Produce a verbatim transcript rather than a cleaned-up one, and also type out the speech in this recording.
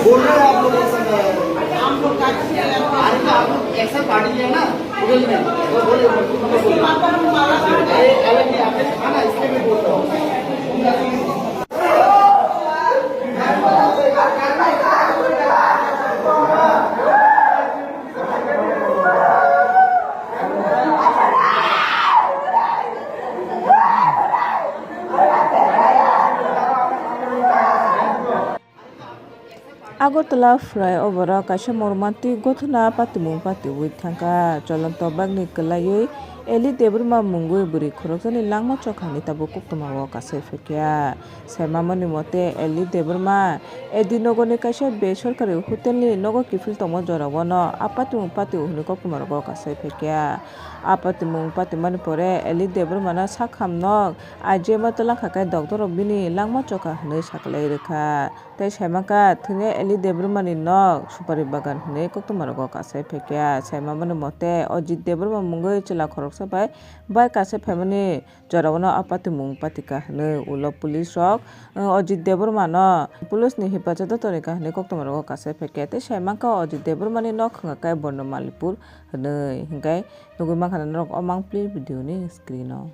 बोल रहे हैं आप लोग एक समय। हम लोग का किया है? अरे तो आप लोग एक साथ पार्टी लिया ना, होटल में। तो बोले, अरे, अलग ही आपने खाना, इसलिए मैं बोल रहा हूँ। Agartala flyover o kaisa mormantwi gothona patimung patiwi thangkha. Cholonto bagni kwlaiwi Eli Debbarma mungwi bwrwi khoroksani langma chokha hinwi tabuk koktwmao kasai phaikha. Saimamani mote, Eli Debbarma Edinogorni kaisa besorkari hotelni nogo kiphil tongma jorao no a patimung patio hwnwi koktwmarogo kasai phaikha. A patimung patimani pore Eli Debbarmano sakhamno aijema twlangkha khe doctorrok bini langma chokha hwnwi saklai rwkha. Tei saimankha, thwinai Eli Debbarmani nok Supari Bagan hwnwi koktwmarogo kasai phaikha. Saimamani mote, Ajit Debbarma mungwi chwla khoroksa bai bai kasai phaimani jorao no a patimung patikha hwnwi ulo police rok, uh, Ajit Debbarma no police ni hepazato tonikha hwnwi koktwmarogo kasai phaikha. Tei saimankha, Ajit Debbarmani nok hwnkha khe Borno Malipur hwnwi, hinkhe nugwi mankha norok o mangpli video ni screen o.